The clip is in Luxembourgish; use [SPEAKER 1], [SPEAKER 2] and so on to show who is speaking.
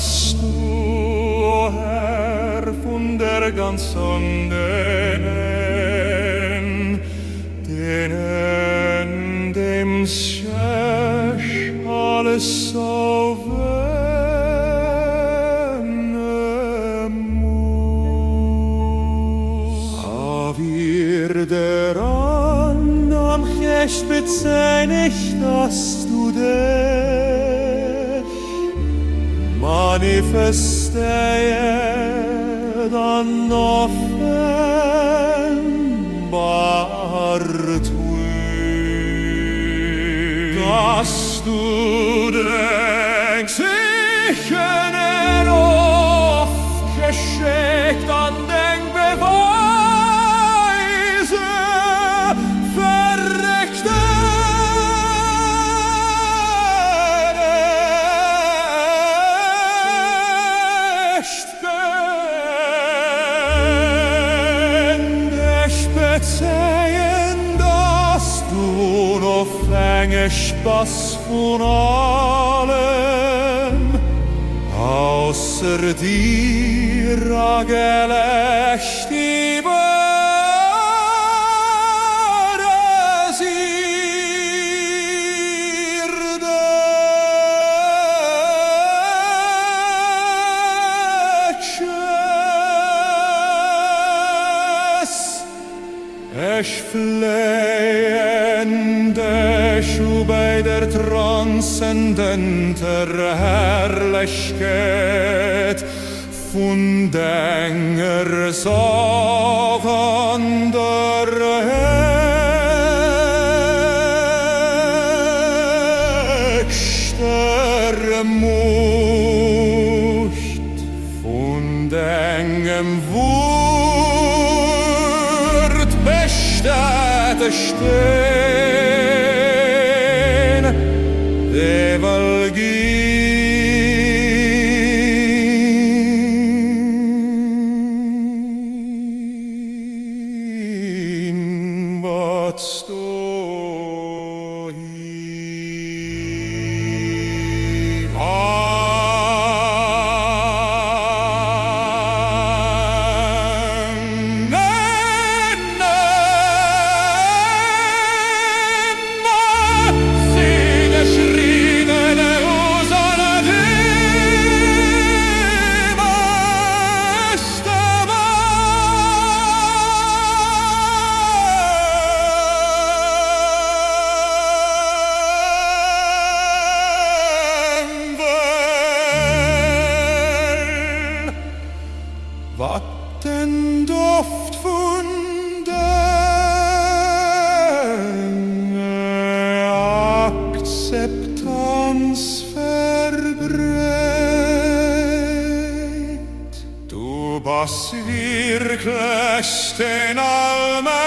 [SPEAKER 1] Dass du, o Herr, vun der ganzen denen, denen, dem sech alles zouwenne muss. A wir der Annam Checht bezeigt, dass du dech manifestéiert an offenbart hues. Dass du deng Zeechen erofgeschéckt an deng Beweise verréckten echt ginn. Dech bezéien, dass du onofhängeg bass vun allem ausser dir a gerecht iwwer es Irdesches. Ech fléien dech u bei der transzendenter Herrlechkeet vun denger Saach an der héchster Muecht vun dengem Wuert bestätegt deen, dee wëll ginn. Wat s du Wat den Doft vun denger Akzeptanz verbreet. Du bass wierklech den Allmächtegen.